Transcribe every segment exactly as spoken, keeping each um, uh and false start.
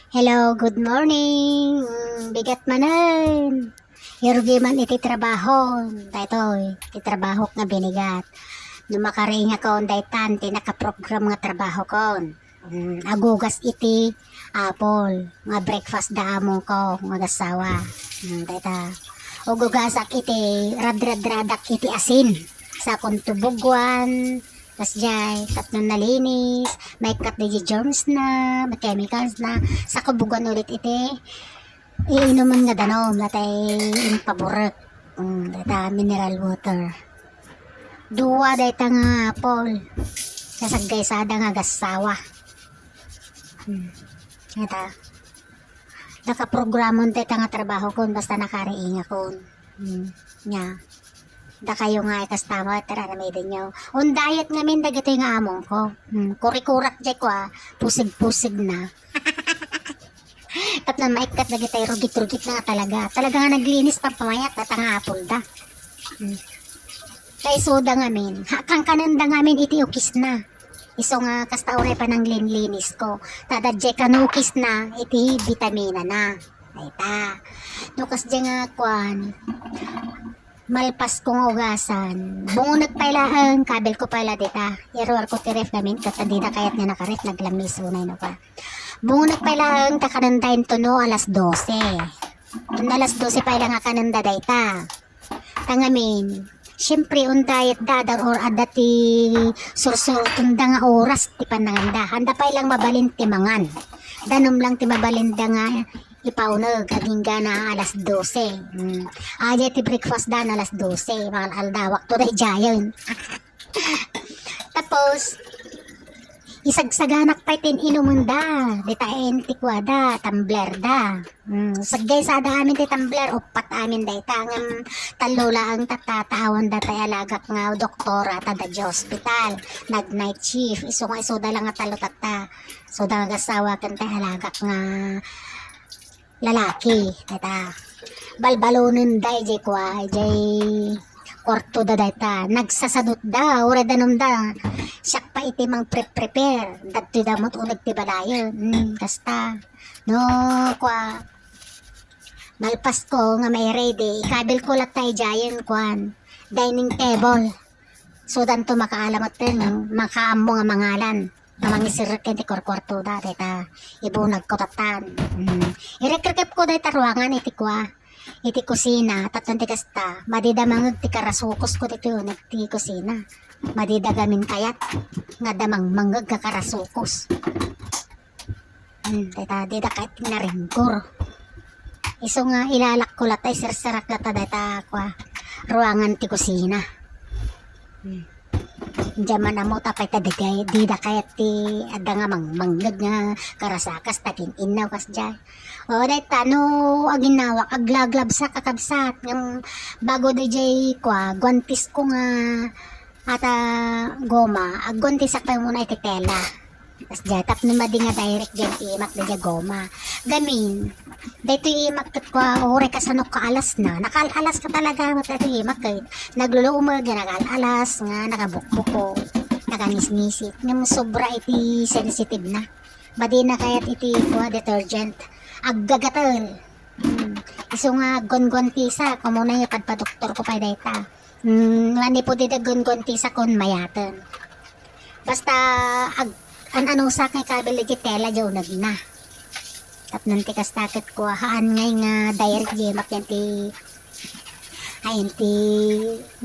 Hello, good morning. Mm, bigat manen. Irugi man iti trabahon. Daytoy, ti trabahok nga binigat. No makariingakon daytan, ti nakaprogram nga trabahokon. Mm, agugas iti apple nga breakfast da amongko nga agassawa. Mm, dayta. Ugugasak iti radradradak iti asin. Sakon tubugwan, kasjay, tapno nalinis, maikkat da germs na, chemicals na, sakon bugwan ulit iti iinumen nga danum, dayta impaburek. Mm, dayta mineral water. Dua dayta nga apple. Kasaggaysada nga agassawa. Hmm. Ita. Nakaprogramon dayta nga trabahokon basta nakariingakon. Hmm. Nya. Dakayo nga ay kasta met, aramiden nyo. On diet ngamin dagitoy nga amongko. Hmm. Kurikurak jay ko, ah. Pusig-pusig na. Tapno maikkat dagitay rugit-rugit na nga talaga. Talaga nga naglinis pampamayat, dayta nga apple da. Hmm. Kay soda ngamin, ha, kankanenda ngamin iti ukis na. Isu nga kasta uray pananglinlinis ko. Ta dayjay kanukis na iti bitamina na. Dayta. No kasjay nga kuan, malpas ko nga ugasan. Bungonek pay laeng, kabil ko pay la dita. Iruar ko ti ref ngamin, ket dida kayat nga nakaref, naglamis unay no ka. Bungonek pay laeng, ta kanenda intono alas dose. Intono alas dose pay la nga kanenda dayta. Ta ngamin, siyempre, on diet da, adda or adda ti sursurotenda nga oras ti pannanganda. Anda pay lang mabalin ti mangan. Danum lang ti mabalinda nga ipauneg, agingga na alas dose. Mm. Ajay ti breakfast da na alas dose. Mga aldawak to dayjayen. Tapos, isagsaganak pay ti inumenda. Dita en ti kuada, tumbler da. Mm, saggaysada amin ti tumbler, uppat amin dayta. Ngem tallo laeng tatta, ta awan datay alagak nga doktora, ta da di hospital. Nag-night shift. Isu nga isuda lang nga tallo tatta. So, da nga agassawa ken tay alagak nga lalaki, dayta. Balbalonen da ijay kua, ijay kuarto da dayta. Nagsasadut da, uray danum da. Siak pay iti mangpre-prepare. Dadtoy da met uneg ti balayen. Hmm, kasta. No, kua, malpas ko nga mai-ready, ikabil ko latta ijayen kuan, dining table. So, danto makaala met ten, makaammo nga mangalan. Nga mangisirrek ken ti kurkuarto da, dayta, ibunag ko tattan. Mm. Irekrikep ko dayta ruangan iti kua, iti kusina, tapno ti kasta, madi da mangeg ti karasukos ko ditoy uneg ti kusina. Madi da gamin kayat, nga da mangmangeg nga karasukos. Mm, dayta, dida kayat ti naringgor. Isu nga ilalak ko latta, isirserak latta dayta, kua, ruangan ti kusina. Hmm. Diay man ammo ta pay ta dida, dida kayat ti adda nga mang-, mangngeg nga karasakas ta kin-innaw kasdiay. O, dayta, no aginnawak, aglaglabsak a kabsat. Ngem bago daydiay, kua, guantis ko nga ata goma, agguantisak pay muna iti tela. Kasdiay, tapno madi nga direct diay ti imak daydiay goma. Gamin, daytoy imak ket kua, uray kasano kaalas na. Nakaal-alas ka talaga, met daytoy imak ket naglulumeg, nga nakaal-alas, nga nakabukbuko, nakangisngisit. Ngem sobra iti sensitive na. Madi na kayat iti kua detergent. Aggagatel. Hmm. Isu nga agguanguantisak, umuna nga padpadoktor ko pay dayta. Hmm, manipud iti agguanguantisak kon mayaten. Basta ag-, an-anusak nga ikabil iti tela, diay unegna. Tapno ti kasta ket kua, haan ngay nga direct diay imak diay ti, ay, ti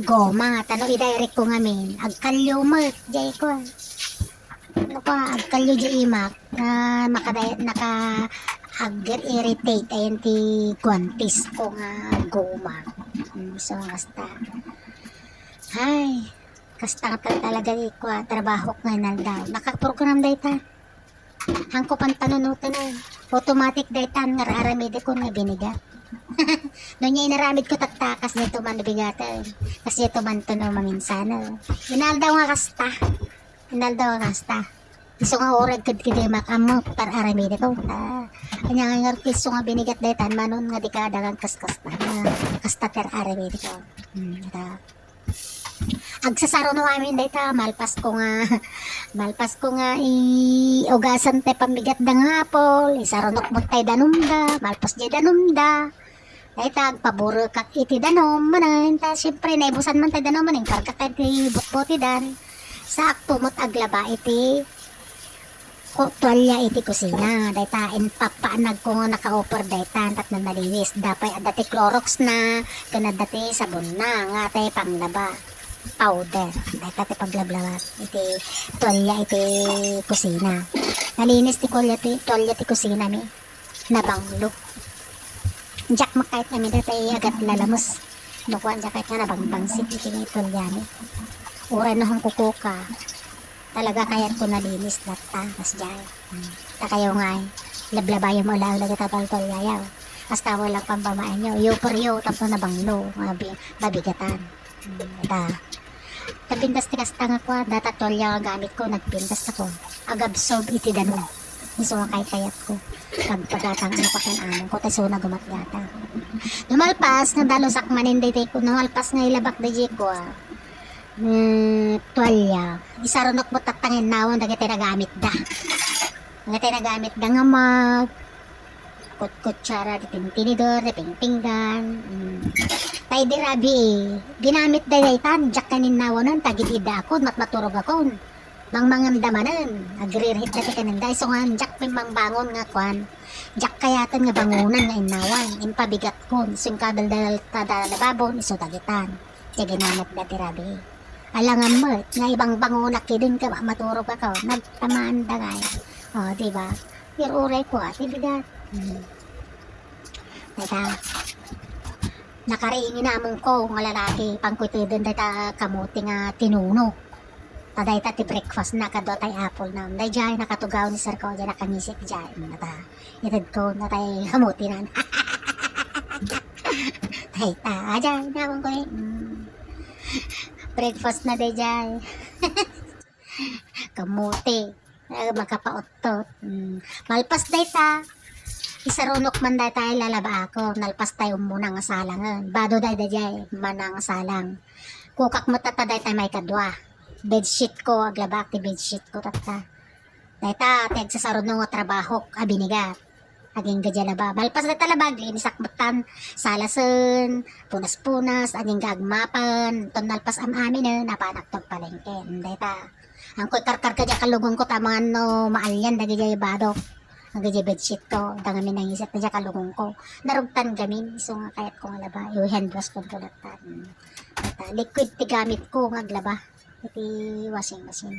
goma. Ta no idirect ko ngamin, agkalio met, diay kua. Ano pa, agkalio diay imak, nga makada-, naka-, ag-irritate, ayan ti guantis ko nga goma. Mm, so, kasta. Ay, kasta nga tal-, talaga ti kua, trabahok nga inaldaw. Nakaprogram dayta. Hangko pantanunoten, ay. Automatic daytan nga ar-aramidekon nga binigat. No nia inaramid ko tatta, kasdiay to man bigaten. Kasdiay to man to no maminsan, no. Inaldaw nga kasta. Inaldaw nga kasta. Isu nga uray ket kidi makammo, tar-aramideko. Ah, ania nga ngarud ti isu nga binigat daytan, manon nga di ka dagan kaskasta. Ah, kasta tar-aramideko. Hmm, ta. Agsasaruno amin dayta, malpas ko nga, malpas ko nga i-, ugasan tay pambigatda nga apol, isarunok met tay danumda, malpas diay danumda. Dayta, agpaburekak iti danum, manen, ta, siyempre, naibusan man tay danum, manen, kargak tay ti butbutidan. Saakto met aglaba iti ko-, tualya iti kusina. Dayta, impapaanag ko nga naka-offer dayta, tapno nalinis. Dapay adda ti Clorox na, ken adda ti sabon na, nga tay panglaba. Powder. Dayta ti paglablaba iti tualya iti kusina. Nalinis ti tualya ti, tualya ti kusina mi. Nabanglo. Diak makayat nga mida tay agat lalames. No kuan, diak kayat nga nabangbangsit iti tualya mi. Uray no hangkukuka. Talaga kayat ko nalinis dayta, kas diay. Hmm. Ta kayo nga, eh, lablabayo mo lang lagi tatal tualyayo. Hasta mo lang pambamaanyo. Yo, pero yo, tapno nabanglo, nga bi-, mabigatan. Hmm, ta. Tapintas ti kasta nga kuan, dayta tualya nga gamit ko, nagpintas ako. Agabsorb iti danum. Isu nga kayat-kayat ko. Pagpagatang ano ko ken among ko, ta isu nga gumatgatang. Lumalpas, nga dalusak manen dayta ko, lumalpas nga ilabak dayta ko, ah. Mm, tualya. Isarunok mo tattang innawan dagiti nagamit da. Dagiti nagamit da nga mag, kut-, kutsara, di pingtinidor, di pingpinggan. Mm. Tay di rabii, ginamit da daytan, diak kaninnawanan, tagid-ida akon, mat maturog akon. Mangmanganda manen, agrirhit da ti kanenda, isu nga diak pimmangbangon nga kuan. Diak kayaten nga bangonan nga innawan, impabigat kon, singkadal-dal ta da lababon, isu dagitan. Ti ginamit da ti rabii. Alangan met, nga ibangbangonak idin ka, maturog ako, nagtamaan da ngay. O, di ba? Pero uray ko, ah, ti bigat. Hmm. Teka. Nakaringin among ko nga lalaki, pangkutuden dayta kamote nga tinuno. Ta dayta ti breakfast na, kadua tay apple na. Dayjay, nakatugaw ni Sir ko, dayjay nakangisik dayjay. Mm, ta, ited ko, natay hamuti na. Dayta, ajay, naman ko eh. Mm. Breakfast na dayjay. Kamote. Ay, makapauttot. Mm. Malpas dayta. Isarunok man dayta, ilalaba ako. Nalpas tay umuna nga salangen. Bado dayta dayjay, mana nga salang. Kukak met tatta dayta may kadua. Bedsheet ko, aglaba ti bedsheet ko tatta. Dayta, ti agsasaruno nga trabahok, a binigat. Agingga dayta laba. Malpas dayta laba, aglinisak metten. Salasen, punas-punas, agingga agmapan. Ton nalpas am-aminen, napanak ton palengke. Dayta. Angkoy karkarga dayta kalungon ko, ta mangan no maalian dagiti badok. Dagiti bedsheet ko, dagiti nangisat dayta kalungon ko. Narugtan gamin, isu nga kayat ko nga laba. Iwi hand wash ko to latta. Mm. Dayta, liquid ti gamit ko nga aglaba. Iti washing machine.